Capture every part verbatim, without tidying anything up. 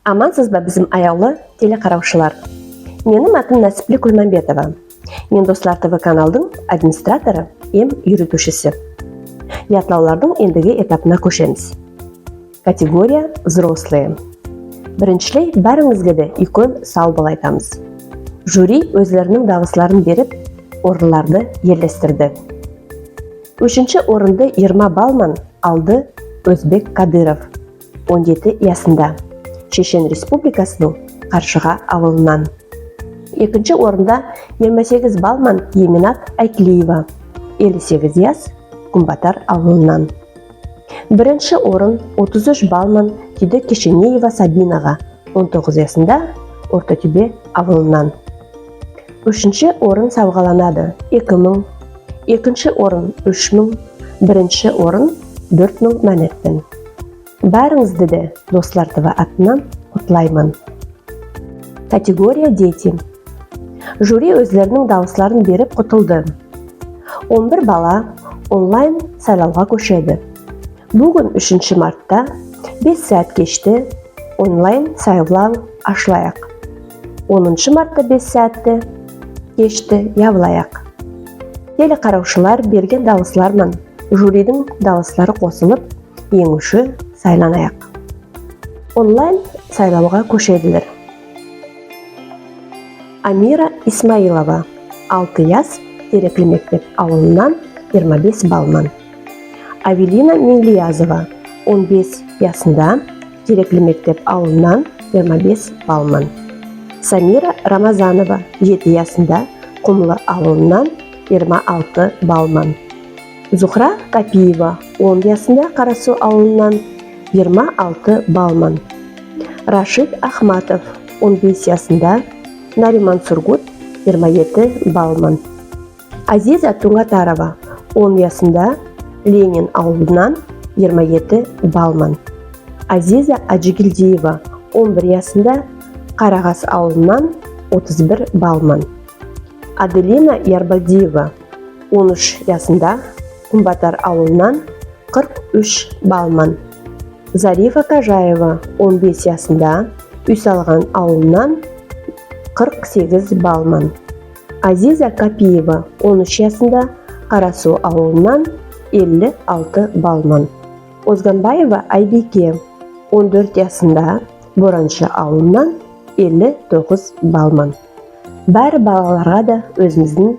Амансызба, бизим аявлы телекаравшылар? Меним атым Насипле Кульмамбетова. Мен «Дослар ТВ» каналдынъ администраторы эм юритувшиси. Ятлавлардынъ эндиги этапына коьшемиз. Категория «Взрослые». Бириншилей, баьринъизге де уьйкен сав бол айтамыз. Жюри оьзлерининъ давысларын берип, орынларды ерлестирди. Уьшинши орынды йырма балл ман алды оьзбек Кадыров, он ети ясында, Шешен Республикасынынъ Каршага авылыннан. Экинши орында йырма сегиз балл ман Еминат Айклиева, элли сегиз яс, Куьнбатар авылыннан. Биринши орын отыз уьш балл ман тийди Кишинеева Сабинага, он тогыз ясында, Орта-Тоьбе авылыннан. Уьшинши орын савгаланады эки мынъ, экинши орын уьш мынъ, биринши орын доьрт мынъ маьнет пен. Баьринъизди де «Дослар ТВ» атыннан кутлайман. Категория «Дети». Жюри оьзлерининъ давысларын берип кутылды. Он бир бала онлайн сайлавга коьшеди. Буьгуьн, уьшинши мартта, бес саьат кеште онлайн сайлав ашылаяк. Оныншы мартта бес саьатте кеште ябылаяк. Телекаравшылар берген давыслар ман жюридинъ давыслары косылып, енъуьвши сайланаяк. Онлайн сайлавга коьшедилер. Амира Исмаилова, алты яс, Терекли-Мектеб авылыннан, йырма бес балл ман. Авелина Минглиязова, он бес ясында, Терекли-Мектеб авылыннан, йырма бес балл ман. Самира Рамазанова, ети ясында, Кумлы авылыннан, йырма алты балл ман. Зухра Капиева, он ясында, Карасу авылыннан, йырма алты балл ман. Рашид Ахматов, он бес ясында, Нариман-Сургут, йырма ети балл ман. Азиза Тунгатарова, он ясында, Ленин авылыннан, йырма ети балл ман. Азиза Аджигельдиева, он бир ясында, Карагас авылыннан, отыз бир балл ман. Аделина Ярбалдиева, он уьш ясында, Куьнбатар авылыннан, кырк уьш балл ман. Зарифа Кожаева, он бес ясында, Уьйсалган авылыннан, кырк сегиз балл ман. Азиза Капиева, он уьш ясында, Карасу авылыннан, элли алты балл ман. Озганбаева Айбийке, он доьрт ясында, Бораншы авылыннан, элли тогыз балл ман. Баьри балаларга да оьзимиздинъ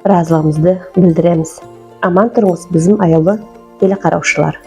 разылыгымызды билдиремиз. Аман турынъыз, бизим аявлы телекаравшылар.